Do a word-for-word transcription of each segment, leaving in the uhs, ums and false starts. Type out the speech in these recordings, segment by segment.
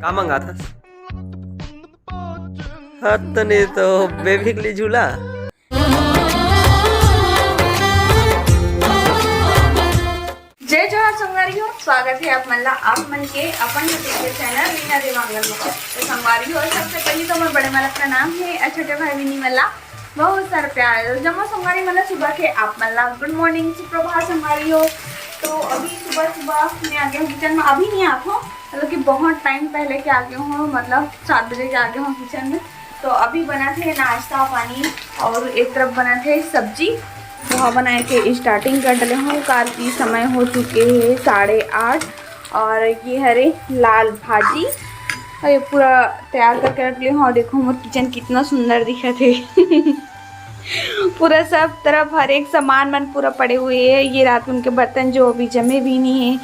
का मंगाथस? हत नहीं तो बेबी के लिए झूला। जय जोहार संगवारी हो, स्वागत है आप मन ला, आप मन के अपन YouTube के चैनल रीना देवांगन में। तो संगवारी हो, सबसे पहले तो मोर बड़े मन ला प्रणाम है, और छोटे भाई विनी मन ला बहुत सारा प्यार। जम्मो संगवारी मन ला सुबह के आप मन ला गुड मॉर्निंग, सुप्रभात संगवारी हो। तो अभी सुबह सुबह मैं आ गया हूँ किचन में, अभी नहीं आत हूँ, मतलब कि बहुत टाइम पहले के आ गया हूँ, मतलब सात बजे के आ गया हूँ किचन में। तो अभी बना थे नाश्ता पानी और एक तरफ बना थे सब्जी। वहाँ बनाए के स्टार्टिंग कर डले हूँ। कार की समय हो चुके है साढ़े आठ और ये हरे लाल भाजी और ये पूरा तैयार करके रख ले हूँ। और देखो मोर किचन कितना सुंदर दिखत है। पूरा सब तरफ हर एक सामान मन पूरा पड़े हुए है। ये रात उनके बर्तन जो अभी जमे भी नहीं है,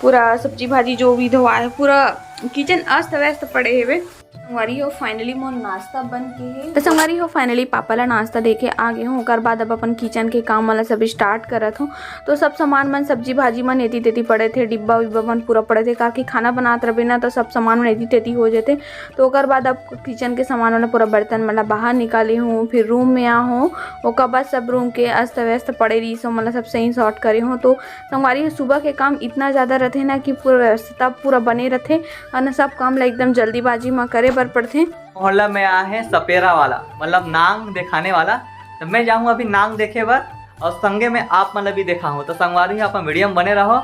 पूरा सब्जी भाजी जो भी धोआ है, पूरा किचन अस्त व्यस्त पड़े हेवे। संगवारी हो, finally मोर नाश्ता बन के हे। तो संगवारी हो, finally पापा ला नाश्ता दे के आ गे हूँ। ओकर बाद अब अपन किचन के काम वाला सब स्टार्ट करत हूँ। तो सब सामान मन, सब्जी भाजी मन एती तेती पड़े थे, डिब्बा विब्बा मन पूरा पड़े थे, काकि खाना बनात रहे ना तो सब सामान मन एती तेती हो जाते। तो ओकर बाद अब किचन के सामान वाला पूरा बर्तन मन ला बाहर निकाले हूँ, फिर रूम में आ हूँ। ओकर बाद सब रूम के अस्त व्यस्त पड़े रही सो मतलब सब सही सॉर्ट करे हूँ। तो संगवारी हो, सुबह के काम इतना ज़्यादा रहते ना कि पूरा व्यस्तता पूरा बने रहते। अउ न सब काम ला एकदम जल्दीबाजी म करे बर पड़थे। मोहल्ला में आए हैं सपेरा वाला, मतलब नांग दिखाने वाला। तो मैं जाऊँ अभी नांग देखे बर और संगे में आप मन ला भी देखाहूँ। तो संगवारी हो, अपन वीडियो में बने रहो।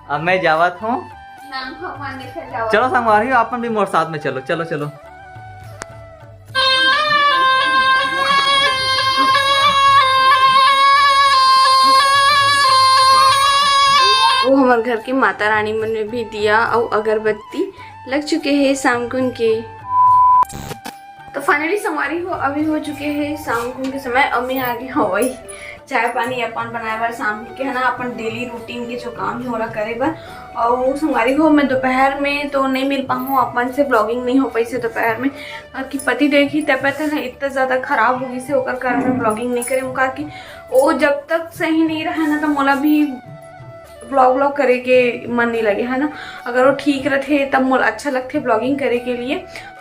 अब मैं जावत हूँ। नांग भगवान देखे जाओ। चलो संगवारी हो, आप मन भी मोर साथ में चलो, चलो चलो। वो हमर घर के माता रानी मन में भी दिया अउ अगरबत्ती लग चुके हे शाम कुन के। तो finally संगवारी हो, अभी हो चुके हे शाम कुन के समय। अब मैं आगे हवई चाय पानी अपन बनाए बर शाम के, है ना, अपन डेली रूटीन के जो काम है ओला करे बर। और संगवारी हो, मैं दोपहर में तो नहीं मिल पाऊँ अपन से, ब्लॉगिंग नहीं हो पाई से दोपहर में, क्योंकि पति देव की तबीयत है ना इतना ज़्यादा खराब हो गई से, ओकर कारण मैं ब्लॉगिंग नहीं करे हूँ, क्योंकि वो जब तक सही नहीं रहा ना तो मोला भी ब्लॉग व्लॉग करे के मन नहीं लगे, है ना। अगर वो ठीक रहते तब मोला अच्छा लगते ब्लॉगिंग करे के लिए,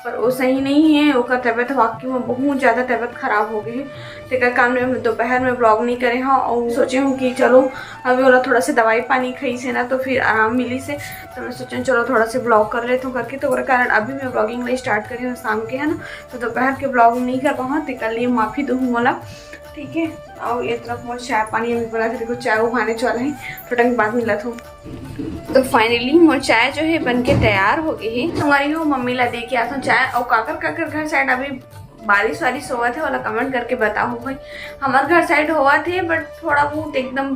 पर वो सही नहीं है। ओकर तबीयत वाकई में बहुत ज़्यादा तबीयत खराब हो गई है, तेकर कारण मैं दोपहर में ब्लॉग नहीं करे हूँ। और सोचे हूँ कि चलो अभी ओला थोड़ा सा दवाई पानी खाई से ना तो फिर आराम मिली से, तो मैं सोचे चलो थोड़ा सा ब्लॉग कर लेता हूँ करके, तो ओकर कारण अभी मैं ब्लॉगिंग नहीं स्टार्ट करी हूँ शाम के, है ना। तो दोपहर के ब्लॉग नहीं कर पाऊँ, तेकर लिए माफ़ी दूँ मोला, ठीक है। और ये तरफ मोर चाय पानी अभी बना के, देखो चाय उहाने वाला है, थोड़ा टाइम बाद मिला था। तो finally मोर चाय जो है बन के तैयार हो गई है। संगवारी हो, मम्मी ला दे के आता हूँ चाय। और काकर काकर घर साइड अभी बारिश वारिश होवत है, वाला कमेंट करके बताओ भाई। हमार घर साइड होवत है, but थोड़ा बहुत एकदम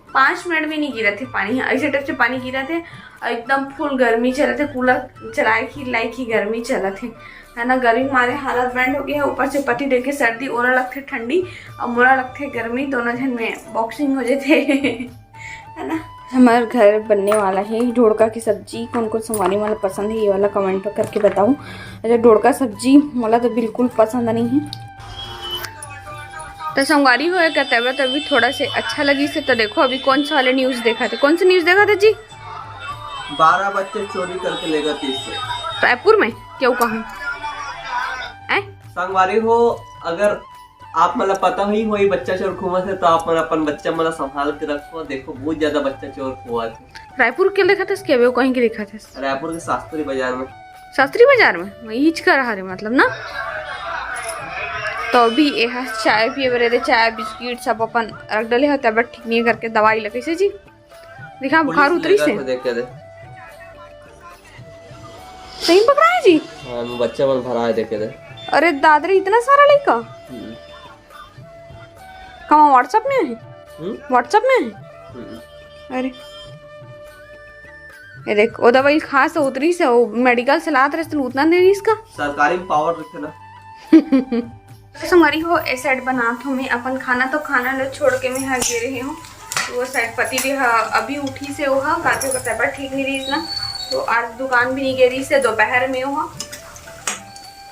पाँच मिनट भी नहीं गिरत है पानी, ऐसे टाइप से पानी गिरत है। और एकदम फुल गर्मी चलत है, कूलर चलाए की लाइक ही गर्मी चलत है, है ना। गर्मी मारे हालत बैंड हो गया है, ऊपर से पति देव के सर्दी, ओला लगथे ठंडी और मोला लगथे गर्मी, दोनों झन में बॉक्सिंग हो जाते। है ना। हमार घर बनने वाला है ढोड़का की सब्जी। कौन कौन संगवारी वाला पसंद है, ये वाला कमेंट करके बताऊँ। अच्छा, ढोड़का सब्जी मोला तो बिल्कुल पसंद नहीं है। तो संगवारी हो, एकर तबीयत अभी थोड़ा से अच्छा लगी से। तो देखो अभी कौन सा वाले न्यूज़ देखा थे, कौन सा न्यूज़ देखा था जी? बारह बच्चे चोरी करके ले गए तीस से। रायपुर में क्यों कहा? हैं? संगवारी हो, अगर आप मन ला पता ही होई बच्चा चोर घूमत हे, तो आप मन अपन बच्चा मन ला संभाल के रखो। देखो, बहुत ज्यादा बच्चा चोर घूमत हे। रायपुर के देखा थे कि अभी वो कहीं के देखा थे? रायपुर के शास्त्री बाजार में। शास्त्री बाजार में? वही हिचका रहा रे, मतलब ना। तो अभी ये चाय पिए बर दे, चाय बिस्किट सब अपन रख डले हो, तबियत ठीक नहीं करके दवाई ला कैसे जी? देखा, बुखार पुलिस उतरी लेगा से। तो देख के दे। सही पकड़ा है जी? हाँ, बच्चा मन भरा है, देख के दे। अरे दादरी, इतना सारा लइका? हम्म। कहाँ, WhatsApp में है? हम्म? WhatsApp में है? हम्म। अरे, ये देख, वो दवाई खास उतरी से, वो मेडिकल से लात रहे, तो उतना दे इसका। सरकारी में पावर रखे ना। संगवारी हो, ए साइड बनात हूँ मैं अपन खाना, तो खाना लो छोड़ के मैं यहाँ गे रही हूँ। तो वो साइड पति भी हा, अभी उठी से वो हा, काफी ओकर तबियत ठीक नहीं रही ना, तो आज दुकान भी नहीं गे रही से दोपहर में वो हा।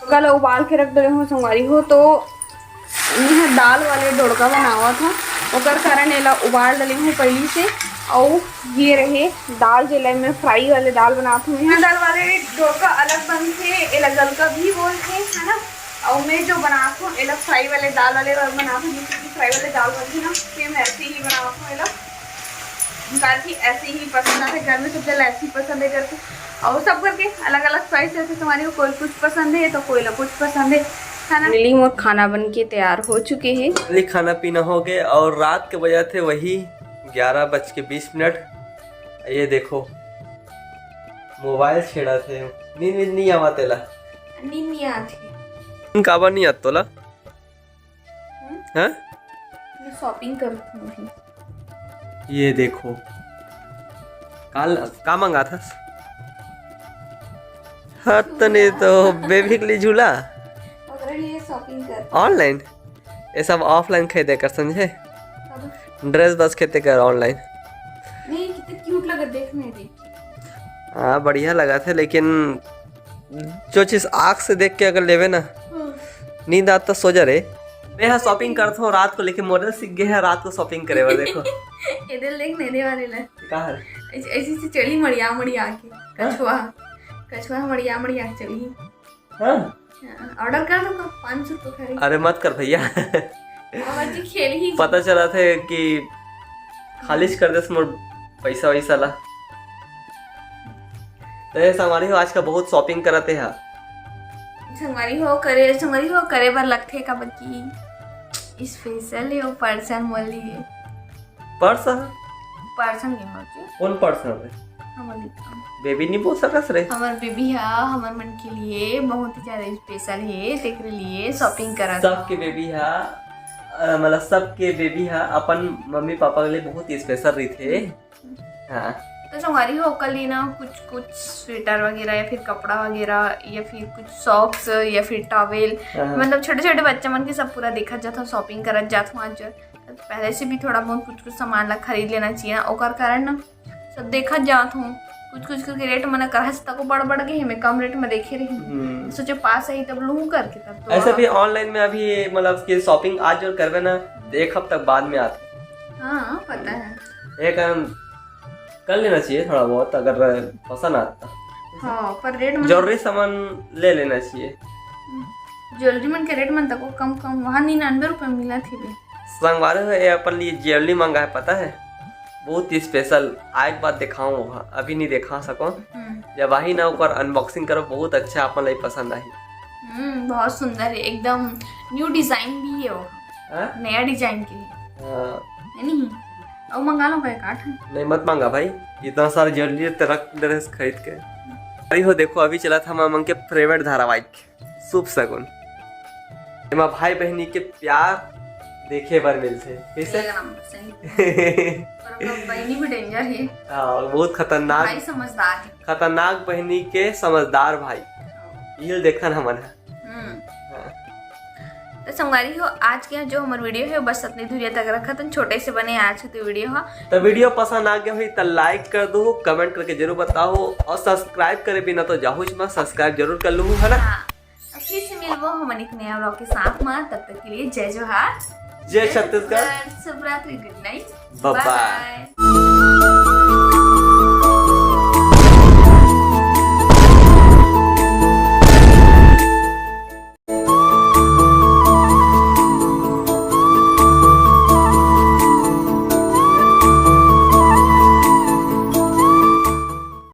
कल उबाल के रख दे हूँ संगवारी हो, तो मैं दाल वाले ढोड़का बनावा था, ओकर कारण एला उबाल डले हूँ पहली से। अउ ये रहे दाल, जेला मैं फ्राई वाले दाल बनात हूँ। यहाँ दाल वाले डोका अलग बनथे, एला गलका भी बोलथे, है ना। अउ मैं जो बनात हूँ, एला फ्राई वाले दाल वाले बनात हूँ, जैसे कि फ्राई वाले दाल बनथे ना, सेम ऐसे ही बनात हूँ एला। काहे कि ऐसे ही पसंद आथे, घर में सब जन ऐसे ही पसंद है करके। अउ सब करके अलग-अलग चॉइस है, तो तुम्हारी को कोई कुछ पसंद है तो कोई ला कुछ पसंद है, है ना। फाइनली मोर खाना बन के तैयार हो चुके हे। फाइनली खाना पीना हो गए अउ रात के बजे थे वही ग्यारह बज के बीस मिनट। ये देखो, मोबाइल छेड़ा थे, नींद वींद नहीं आवा तेला। नींद नहीं आती। काबर नहीं आत तोला? हम्म? हैं? मैं शॉपिंग करत हूँ अभी। ये देखो, काल का मंगा था? हाँ, तने तो बेबी के लिए झूला। ओकरे लिए शॉपिंग कर। ऑनलाइन? ये सब ऑफलाइन खरीदे कर, समझे? अब ड्रेस बस खरीदे कर ऑनलाइन। नहीं, कितने क्यूट लगा, देख, मैं देख। हाँ, बढ़िया लगा थे, लेकिन जो चीज आँख से देख के अगर लेवे ना, हाँ। नींद आता सो जा रे। मैं यहाँ शॉपिंग करत हूँ रात को, लेकिन मॉडल सीख गए हैं रात को शॉपिंग करे बर। देखो। ये दिल देख, मेरे वाले ला। का है? ऐसे, ऐसे से चली मड़िया मड़िया के। हाँ? कछुआ, कछुआ मड़िया मड़िया के चली। हाँ? हाँ, ऑर्डर कर दूंगा, पाँच सौ रुपये खरीद। अरे मत कर भैया। अब आज खेल ही। पता चला थे कि खालिश कर देस मोर पैसा वैसा ला। तो ये संगवारी हो, आज का बहुत शॉपिंग करत हे हा। संगवारी हो करे, संगवारी हो करे बर लगथे, काबर कि स्पेशल है वो पर्सन मोर लिए। पर्स है? पर्सन नहीं होती। कौन पर्सन है? हमर लिए। बेबी नहीं बोल सकस रे। हमर बेबी हा हमर मन के लिए बहुत ही ज्यादा स्पेशल है, तेकरे लिए शॉपिंग करत सबके हा। बेबी हा, अ, मतलब सबके बेबी हा अपन मम्मी पापा के लिए बहुत ही स्पेशल रहिथे। हाँ। तो संगवारी हो, ओकर लिए ना कुछ, कुछ स्वेटर वगैरह या फिर कपड़ा वगैरह या फिर कुछ सॉक्स या फिर टॉवेल, हाँ। मतलब छोटे-छोटे बच्चा मन के सब पूरा देखत जात हूँ, शॉपिंग करत जात हूँ आज। पहले से भी थोड़ा बहुत कुछ, कुछ सामान ला खरीद लेना चाहिए ना, ओकर कारण ना सब देखत जात हूँ, कुछ, कुछ के रेट मन करा से तको बढ़, बढ़ गए हे, मैं कम रेट में देखे रही हूँ। हम्म। सोचे पास आई तब लूँ करके, तब तो ऐसा आप भी ऑनलाइन में अभी मतलब कि शॉपिंग आज जो करबे ना, तो एक हफ्ता बाद में आथे। हाँ, पता है। एक हम कर लेना चाहिए थोड़ा बहुत, अगर पसंद आता। हाँ, पर रेट मन जरूरी सामान ले लेना चाहिए। ज्वेलरी मन के रेट मन तको कम, कम, वहाँ निन्यानवे रुपये मिला थी बे। संगवारी हो, ये अपन लिए ज्वेलरी मंगा है, पता है? बहुत ही स्पेशल। आए के बाद दिखाऊँ, वहाँ अभी नहीं दिखा सको। हम्म। जब आही ना, ओकर अनबॉक्सिंग करो, बहुत अच्छा, अपन ला ही पसंद आही। हम्म, बहुत सुंदर है, एकदम न्यू डिजाइन भी है वो। हाँ? नया डिजाइन के है। हाँ। है नहीं? अउ मंगा लो कोई काठ। नहीं, मत मंगा भाई, इतना सारा ज्वेलरी ते रख दे रहे खरीद के। अरे हो, देखो, अभी चला था हमन के फेवरेट धारावाहिक शुभ शगुन। एमा भाई बहिनी के प्यार देखे बर मिलथे। कैसे? एक नंबर, सही। पर ओकर बहिनी भी डेंजर है। हाँ, बहुत खतरनाक। भाई समझदार है। खतरनाक बहिनी के समझदार भाई। हाँ। ये देखन हमन है। हम्म। हाँ। तो संगवारी हो, आज के जो हमर वीडियो है, बस अतनी दूरिया तक रखत हन, छोटे से बने आज के तो वीडियो ह। तो वीडियो पसंद आ गया होही तो लाइक कर दो, कमेंट करके जरूर बताओ, और सब्सक्राइब करे बिना तो जाहूच मत, सब्सक्राइब जरूर कर लूँ, है ना? हाँ। और फिर से मिलबो हमन एक नया व्लॉग के साथ में, तब तक के लिए जय जोहार, जय छत्तीसगढ़। शुभ रात्रि, गुड नाइट, बाय बाय। बाय।